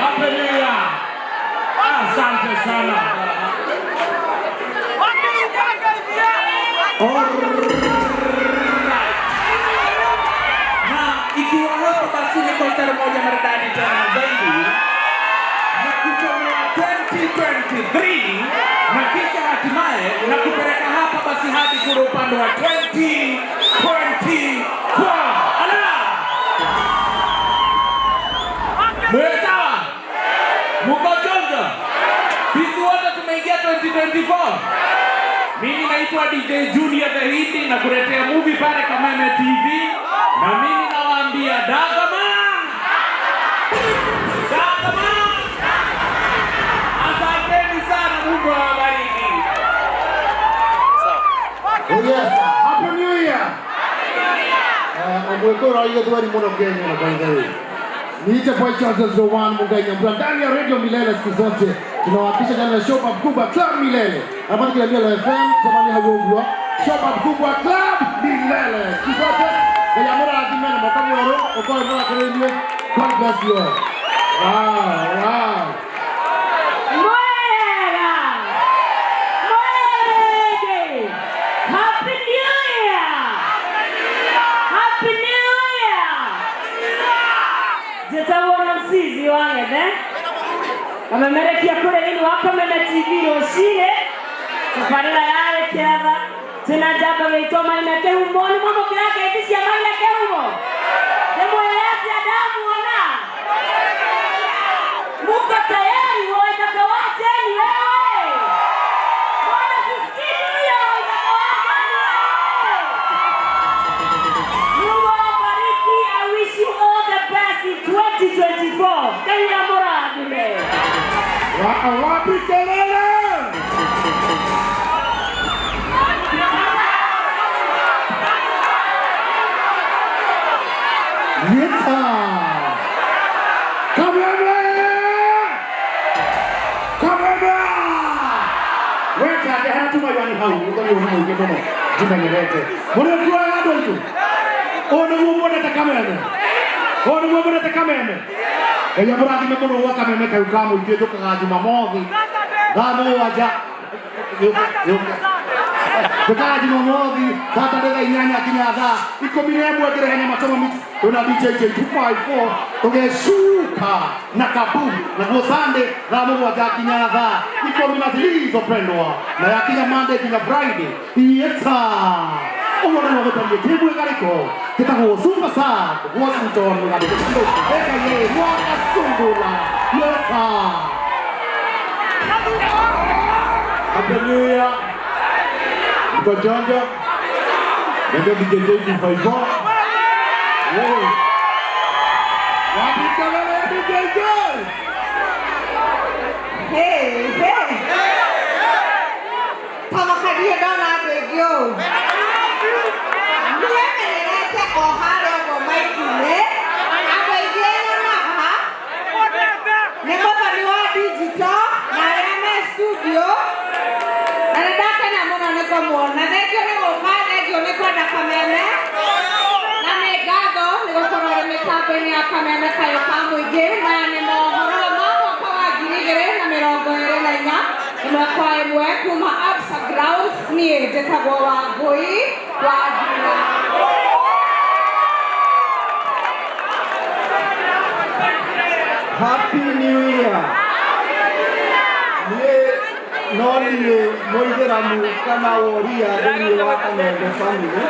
Happy New Year. Asante sana. Alright. Na ikiwa hapo basi ni mstari moja maridadi tena zaidi na kutolewa 2023 na kisha hatimaye na kupeleka hapa basi hadi kule upande wa 2024. Ala! Mwe sawa? Muko chonjo? Sisi wote tumeingia 2024. Mimi naitwa DJ Junior the Hindi na kuletea movie pale Kameme TV na mimi nawaambia Dagama! Dagama! Asanteni sana, Mungu awabariki. Oh yes, Happy New Year! Omwekora igethweri muno Kenya na by the way. Niite Boy Charles 01 Mungai Nyambura ndani ya Radio Milele siku zote. Tunawakilisha ndani ya Show Bab Kubwa Club Milele. Hapa kila Milele FM, zamani hawogwa. Show Bab Kubwa Club Milele. Siku zote. Kaya mura adimena mwaka mwerũ, ũkorwo mũrakereirie. God bless you all. Wow. Mwega! Mwege! Happy New Year! Happy New Year! Njĩtagwo na Mcizi wa Ng'ethe, kamemerekia kũrĩa thĩinĩ wa Kameme TV rũcinĩ, tabarĩra yarĩ kĩatha, twĩna njamba gĩitwo Maina Kĩhumo, nĩ mwamũkĩra ngeithi cia Maina Kĩhumo? Ndĩmwĩre atĩa ndamuona? Muko tayari waitaka wacheni wewe? Mbona sisikii hiyo waitaka wacheni wewe? Mungu awabariki. I wish you all the best in 2024. Ngai amũrathime. Wapi kelele? Yeta! Kameme! Kameme! Weta ndehera tuma yani hau ũthoni ũyũ mũingĩ mũno njimenyerete. Mũrĩ kuoya andũ aitũ? Ũũ nĩguo muonete Kameme? Ũũ nĩguo muonete Kameme? Ngai amũrathime mũno gwa Kameme kau ka mũingĩ njũkaga Jumamothi thaa 7 njũkaga Jumamothi Saturday thaa 8 nginya thaa 11 ngĩrehe nyama choma mix twĩna DJ J254 tũgĩcuka na kaboom naguo Sunday thaa 7 nginya thaa 10 na zilizopendwa na yakinya Monday nginya Friday yeta ũguo nĩguo gũtariĩ kĩmwĩgarĩko gĩtagwo Super Sub Washington Mũgarĩko aka Mwakasungula yeta. Happy New Year. Mko chonjo? Ndio DJ J254. Wow. Wapi kelele ya DJ J? Hey, hey. Tamakaria ndona andũ aingĩ ũũ. Nĩmenyerete o harĩa ũguo maiki-inĩ. Andũ aingĩ nyonaga nĩ mũthoni wa digital na arĩa me studio. Na nĩ ndakena mũno nĩ kũmuona. Thengiũ nĩ gũka, thengiũ nĩ kwenda Kameme. Na nĩ ngatho nĩ gũkorwo ũrĩ mĩtambo-inĩ ya Kameme kayũ ka mũingĩ. Maya nĩ mohoro ma mwaka wa 2024 ĩmwe kwa ĩmwe kuma Absa Grounds. Niĩ njĩtagwo Wangũi wa Ngina. Happy New Year. Niĩ no niĩ mũithĩramu kana woria thĩinĩ wa Kameme family.